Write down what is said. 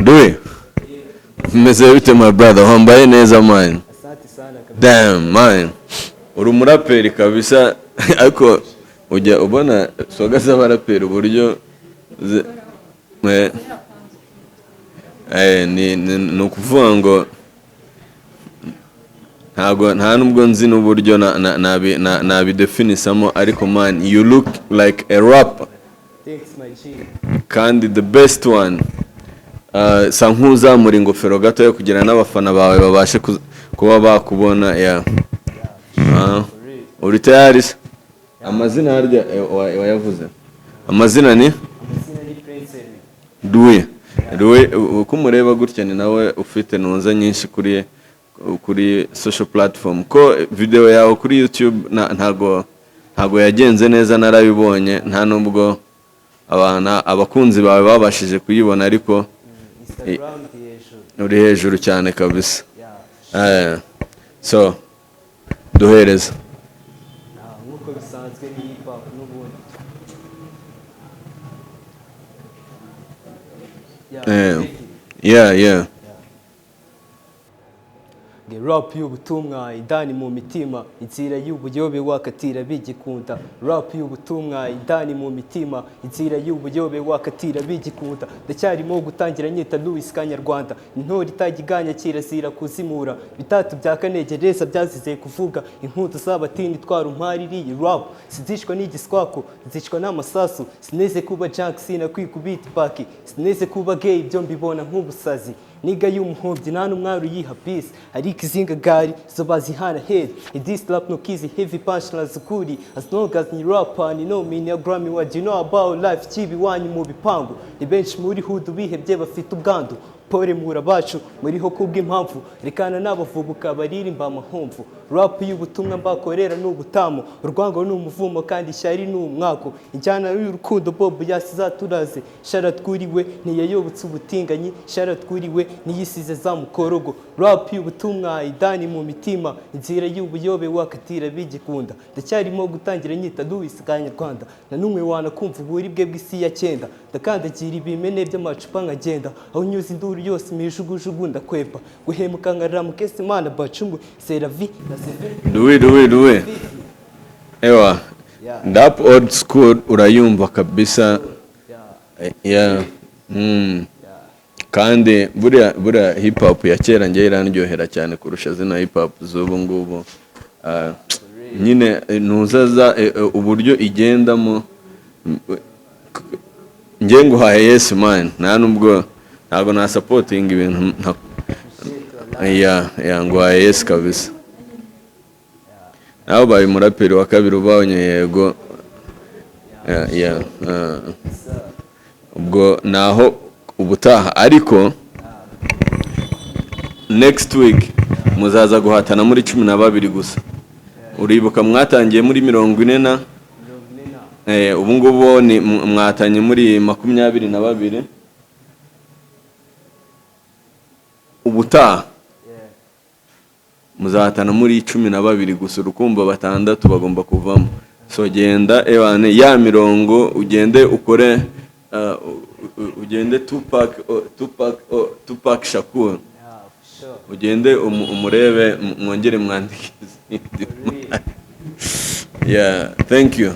Louis, meze bite, my brother? Wambaye neza, man. Asante sana kabisa. Damn, man, uri umuraperi kabisa, ariko ujya ubona swagger z'abaraperi uburyo ni ukuvuga ngo ntabwo nta nubwo nzi n'uburyo nabidefinisamo, ariko man, you look like a rapper. Thanks, my G. Kandi the best one. Sa nk'uzamura ingofero gatoya kugira n'abafana bawe babashe kuba bakubona, yeah. Uri tayari se? Amazina harya wayavuze? Amazina ni? Amazina ni Prince Henry. Louis. Louis, uko umureba gutya ni nawe ufite ntunza nyinshi kuri social platform, ko video yawe kuri YouTube ntago yagenze neza, narabibonye, nta nubwo abana abakunzi bawe babashije kuyibona, ariko Instagram ndi hejuru. Uri hejuru cyane kabisa. Yeah. So duhereza. Ah, nk'uko bisanzwe ni hip hop n'ubundi. Yeah, ready. Yeah. Nge rap y'ubutumwa indani mu mitima, inzira y'ubuyobe wakatira bigikunda. Rap y'ubutumwa indani mu mitima, inzira y'ubuyobe wakatira bigikunda. Ndacyarimo gutangira, nyita Louis Kanyarwanda, intore itajya kirazira kuzimura. Bitatu bya kanegereza byazize kuvuga inkundo z'abatini, twara umwari iriyi rap. Sinzicwa n'igiswako, nzicwa n'amasasu. Sineze kuba junk, sinakwikubita ipaki, sineze kuba gay, ibyo mbibona nk'ubusazi. Nigga y'umuhombyi nta n'umwari uyiha peace, ariko izinga gari zo bazihana head. In this rap no kizi heavy punchlines ukuri, as long as ni rapper ni no mini ya Grammy. What you know about life kibi wanyu mu bipangu? Ni benshi muri hood bihebye, bafite ubwandu. Pole mura bacu muriho kubw'impamvu, rekana n'abavubuka baririmba amahomvu. Rap y'ubutumwa mbakorera ni ubutamu, urwango ni umuvumo kandi ishyari ni umwako. Injyana y'urukundo Bob yasizaturaze, sharatwuriwe ntiyayobotse ubutinganyi, sharatwuriwe niyisize za mukorogo. Rap y'ubutumwa idani mu mitima, inzira y'ubuyobe wakatira bigikunda. Ndacyarimo gutangira, nyita Louis Kanyarwanda, na numwe wanakumva uburibwe bw'isi ya cyenda. Ndakandagira ibimene by'amacupa nkagenda, aho unyuze induru yose imijugujugu, ndakwepa guhemuka nkararamuka imana bacungu seravi na seve. Louis, Louis, Louis, ewa. Rap old school urayumva kabisa. Yeah. Kandi buriya hip hop ya kera njye irandyohera cyane kurusha zino hip hop z'ubu ngubu. Ah, nyine ntuzaza uburyo igendamo. Njye nguhaye yes, man, nta nubwo ntabwo nasupportinga ibintu yeah, nguhaye yes kabisa. Nawe ubaye umuraperi wa kabiri ubonye yego. Yeah. Ubwo naho ubutaha, ariko next week muzaza guhatana muri 12 gusa. Uribuka mwatangiye muri 40 na 44. Ubu ngubu ni mwatanye muri 22. Ubutaha muzahatana muri 12 gusa, urukumva batandatu bagomba kuvamo. So genda ewane ya mirongo, ugende ukore ugende Tupac, oh, Tupac, oh, Tupac Shakur. Yeah, for sure. Ugende umurebe, mwongere mwandike izindi. Yeah, thank you.